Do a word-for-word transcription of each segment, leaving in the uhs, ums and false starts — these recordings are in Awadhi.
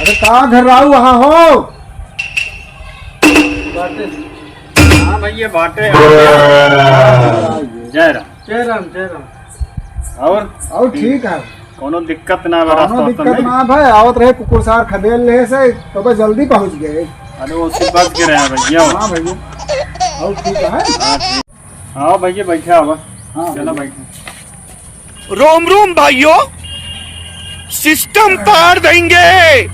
अरे का घर राहु वहाँ हो? हाँ भैया, बाटे। जय राम। जय राम, जय राम। और? और ठीक है। कौनो दिक्कत ना बा कौनो रास्ता दिक्कत में? ना भाई, आवत रहे कुकुर सार खदेल ले से, तो बस जल्दी पहुँच गए। अरे वो से बच के रहे भैया। हाँ भैया। और ठीक है? हाँ, ठीक। हाँ भैया, बैठा हुआ। हाँ चलो भैया। बैठो। रोम रोम भाइयों, सिस्टम पार देंगे।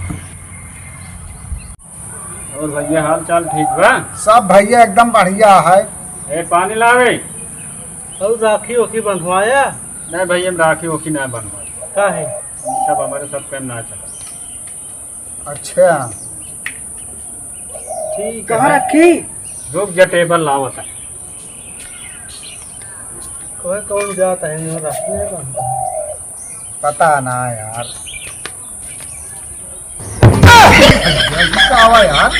और भैया, हाल चाल ठीक बा? सब भैया एकदम बढ़िया है। ए, पानी लावे। और राखी ओखी बंधवाया? नहीं भैया, हम राखी ओखी ना बंधवाए। का है? सब हमारे सब काम ना चला। अच्छा, ठीक कहाँ है। रखी? रुक जा, टेबल लावत है। कोई कौन जात है, नहीं रखने का। पता ना यार। जल्दी से आवा यार।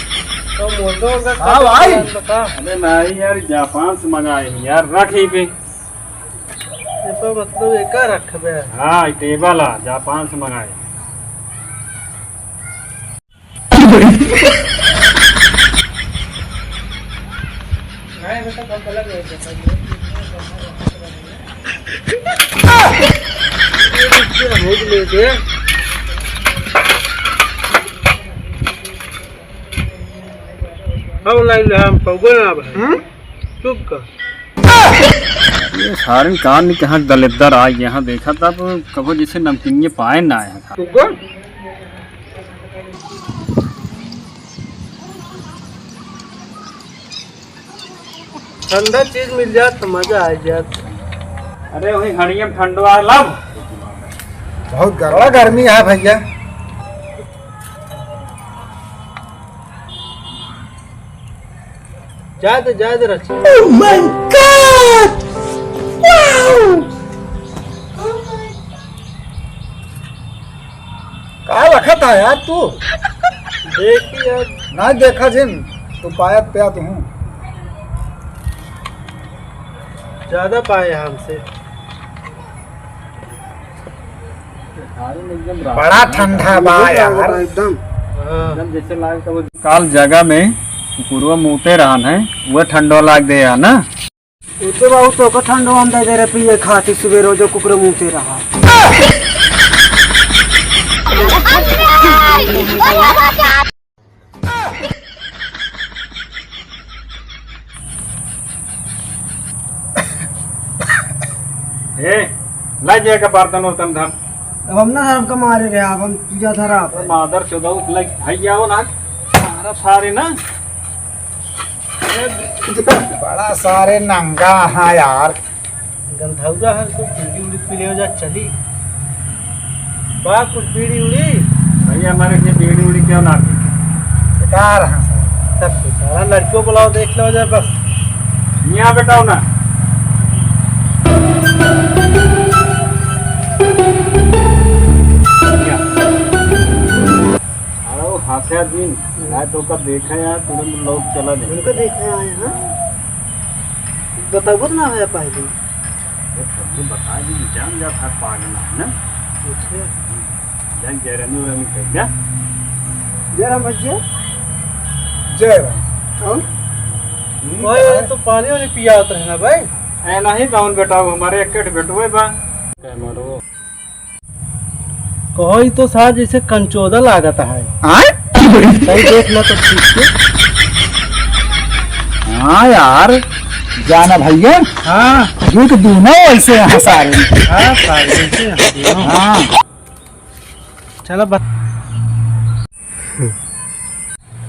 तो मोटो का हाँ भाई। बता। अरे नहीं यार, जापान से मंगाए हैं यार, रख ही पे। ये तो मतलब एका रखबे। हाँ, ये टेबल है, जापान से मंगाए। अब लाइन हम पौगो ना भाई। हम्म? चुप कर। ये सारन कान के यहाँ दलिद्दर आ यहाँ देखा था, अब कबो जैसे नमकीनिये पाए ना आया था। चुप कर। ठंडा चीज मिल जात तो मजा आ जात। अरे वही घड़िया में ठंडो आ लब। बहुत गरबा गर्मी है भैया। जाए दे, जाए दे रची। Oh my God! Wow! का रखत है यार तू? देख यार। ना देखा जिन, तू पायत प्यात हूँ। ज्यादा पाए हमसे। बड़ा ठंडा बा यार। एकदम। हाँ। एकदम जैसे लाग तो वो काल जगह में कुकुरवा मूते रहन है, वो ठंडो लाग दे है ना। उ तो बाबू तोको ठंडो हम दे दे रहे पिए खातिर, सुबह रोजो कुकुर मूते रहा। ए, ला जाएगा बर्तन उर्तन धर। अब हम ना धरब का मारे रे, अब हम पूजा धरा आप। मादर चोदऊ, ला, भैया हो ना, सारा सारे ना। बड़ा सारे नंगा हाँ यार। गंधौरा है, कुछ बीड़ी उड़ी पी ले जा, चली। बा कुछ बीड़ी उड़ी? भैया, हमारे के बीड़ी उड़ी क्यों ना पी? बेकार है सर। सब बेकार है, लड़कियों बुलाओ, देख लो जा बस। यहाँ बैठाओ ना। अरे वो हाथ्या दिन, मैं तो का देखा यार, तुरंत लोग चला दे। उनका देखा आए हैं। बताबो तो ना होया पहले। अरे, सबको बता दी, जान जा था पागल है ना। अच्छा। जान जयरामी उरामी कह क्या? जयराम भैया। जयराम। कौन? हम्म, ओए, कहाँ ये है? तो पानी वानी पिया होता है ना भाई? ए, नहीं, कौन बेटा, वो हमारे एक बेटवे बा। क्या मारो? कहो, ई तो सार जैसे कंचोदा लागत है। आय? सही देख लो तो ठीक से। हाँ यार, जाना भैया। हाँ। देख दोनों ऐसे हैं सारे। हाँ, सारे ऐसे हैं दोनों। हाँ। चलो बत-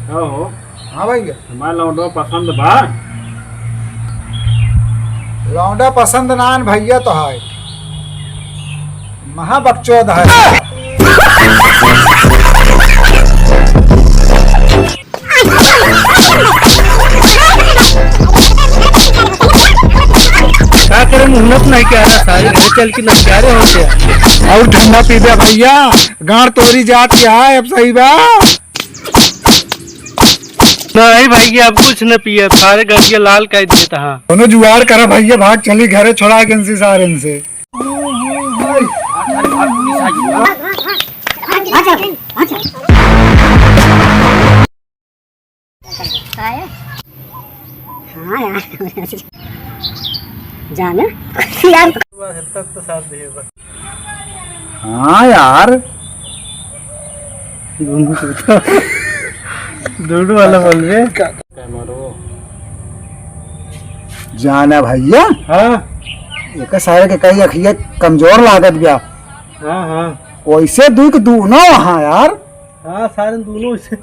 का हो? हाँ भैया। हमार लौंडवा पसंद बा? लौंडा पसंद ना आन भैया तो है। महा बकचोद है। का करे, मुहलत नहीं क्या रहा, सारे घर चल के नचारे होते हैं। और ठंडा पीबे भैया, गांड तोरी जात क्या है, अब सही बा। नहीं भैया, अब कुछ न पिए, सारे गड़िया लाल कर देता हाँ। दोनों जुगाड़ करा भैया, भाग चली घरे, छोड़ा के इनसे सारे इनसे। अच्छा, अच्छा। हाँ यार। जाना यार। हाँ यार। दोनों वाला बोल रहे। जाना भैया। हाँ। एक सारे के कई अखिया कमजोर लागत बा। हाँ, हाँ। वैसे दुई के दोनों वहाँ यार। हाँ, सारे दोनों से।